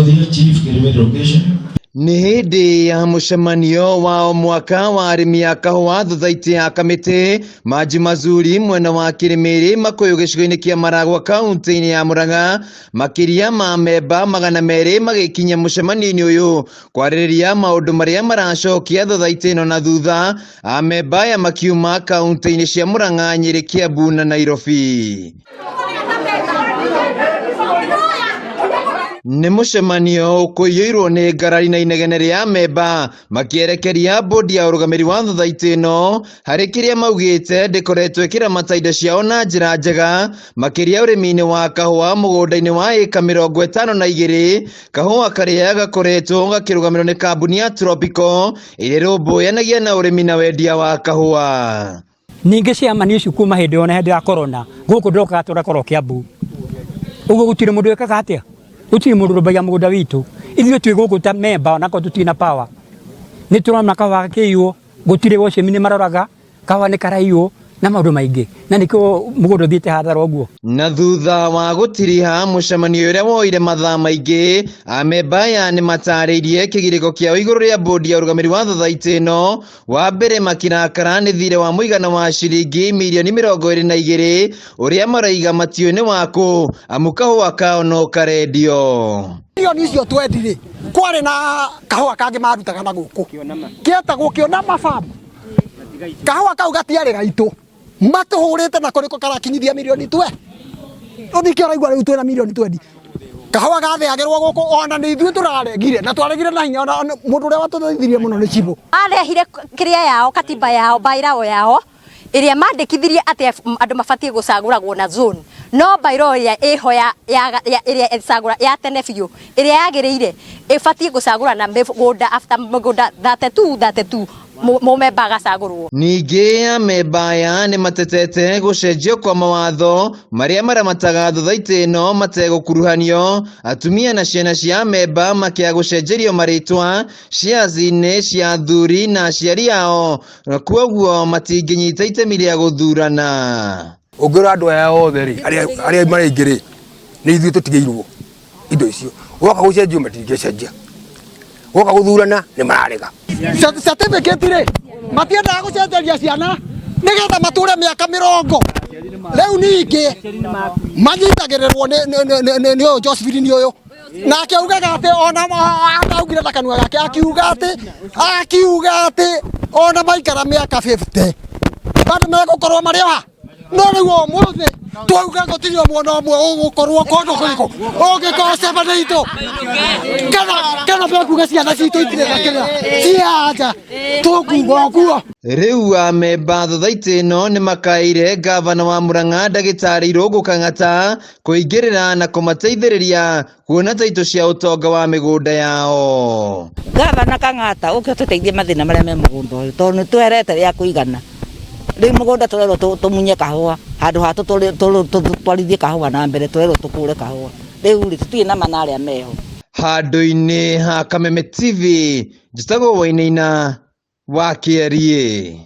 Kinuthia, Chief Kirimiri Location. Nĩ hĩndĩ ya mũcemanio wa o mwaka wa arĩmi a kahũa thuthaitĩ ya Kamĩtĩ Maji Mazuri mwena wa Kĩrĩmĩrĩ Makũyũ gĩcigo-inĩ kĩa Maragwa kaunti-inĩ ya Murang'a makĩria ma memba 200 magĩkinya mũcemanio-inĩ ũyũ kwarĩrĩria maũndũ marĩa maracokia thuthaitĩ ĩno na thutha amemba aya makiuma kaunti-inĩ cia Murang'a, Nyĩrĩ, Kiambu na Nairobi. Nĩ mũcemanio ũkũiyũirwo nĩ ngarari na inegene rĩa amemba makĩerekeria bodi ya ũrũgamĩrĩri wa thuthaitĩ ĩno harĩ kĩrĩa maugĩte ndĩkoretwo ĩkĩramata indo ciao na njĩra njega makĩria ũrĩmi-inĩ wa kahũa mũgũnda-inĩ wa ĩka 52 kahũa karĩa gakoretwo gakĩrũgamĩrĩrwo nĩ kambuni ya Tropical ĩrĩa ĩrũmbũyanagia na ũrĩmi na wendia wa kahũa. Ningĩ ciamani ici kuma hĩndĩ ĩyo na hĩndĩ ya corona gũkũ ndokaga tũrakorwo Kiambu ũguo gũtirĩ mũndũ wĩkaga atĩa gũtirĩ mũndũ ũrũmbagia mũgũnda witũ ithuĩ twĩ gũkũ ta memba onakorwo tũtirĩ na power nĩ tũrona kahũa gakĩiywo gũtirĩ wocemi nĩ maroraga kahũa nĩ karaiywo na maũndũ maingĩ na nĩkĩo mũgũnda ũthiĩte hathara ũguo. Na thutha wa gũtiriha mũcemanio ũrĩa woire mathaa maingĩ, amemba aya nĩ matarĩirie kĩgirĩko kĩao igũrũ rĩa bodi ya ũrũgamĩrĩri wa thothaitĩ ĩno wa mbere makirakara nĩ thirĩ wa mũigana wa ciringi mirioni 22 ũrĩa maroiga matiũĩ nĩ wakũ amu kahũa kao no karendio. Milioni icio twendi-rĩ, kwarĩ na kahũa kangĩ marutaga na gũkũ kĩetagwo Kĩonama Farm. Kahũa kau gatiarĩ gaitũ, matũhũrĩte nako nĩko karakinyithia milioni twe ũthike ũraigua rĩu twĩna milioni twendi. Kahũa gathĩagĩrwo gũkũ ona nĩ ithuĩ tũraregire na twaregire na hinya, ona mũndũ ũrĩa watũteithirie mũno nĩ cibũ. Marehire kĩrĩa yao katiba yao bylaw yao ĩrĩa mandĩkithirie atĩ andũ mabatiĩ gũcagũragwo na zone, no bylaw ĩrĩa ĩho ya, ya, ya, ĩrĩa ĩcagũra ya tene biũ ĩrĩa yagĩrĩire ĩbatiĩ gũcagũra na mĩgũnda after mĩgũnda 32 32 mũmemba agacagũrwo. Ningĩ amemba aya nĩ matetete gũcenjio kwa mawatho marĩa maramataga thuthaitĩ ĩno mategũkuruhanio atumia na ciana cia amemba makĩaga gũcenjerio marĩtwa shares-inĩ cia athuri na aciari ao na kwoguo matingĩnyita itemi rĩa gũthurana. Ũngĩrora andũ aya othe rĩ, arĩa marĩ aingĩ rĩ, nĩ ithuĩ tũtigĩirwo indo icio. Woka gũcenjio matingĩcenjia, woka gũthurana nĩ mararega. Certificate rĩ, matiendaga gũcenjeria ciana nĩgetha matũre mĩaka mĩrongo. Rĩu ningĩ manyitagĩrĩrwo nĩ ũyũ Josephine ũyũ nake augaga atĩ ona augire na kanua gake akiuga atĩ akiuga atĩ ona maikara mĩaka 50 bado megũkorwo marĩ o ha. No rĩu ũmũthĩ twauga gũtirĩ ũmwe na ũmwe ũgũkorwo kũndũ kũrĩkũ ũngĩkorwo cemania itũ kana kana mekuga ciana citũ itirĩ na kĩrĩa cia nja tũkuga ũguo. Rĩu amemba thuthaitĩ ĩno nĩ makaĩire ngavana wa Murang'a ndagĩtarĩ Irũngũ Kang'ata kũingĩrĩra na kũmateithĩrĩria kuona taitũ cia ũtonga wa mĩgũnda yao. Ngavana Kang'ata ũke ũtũteithie mathĩna marĩa me mũgũnda ũyũ tondũ nĩ twerete rĩa kũigana. Rĩu mũgũnda tũrerwo tũmunye kahũa handũ ha tũtwarithie kahũa na mbere tũrerwo tũkũre kahũa. Rĩu rĩ tũtirĩ na ma na arĩa meho. Handũ-inĩ ha Kameme TV, njĩtagwo Wainaina wa Kĩeriĩ.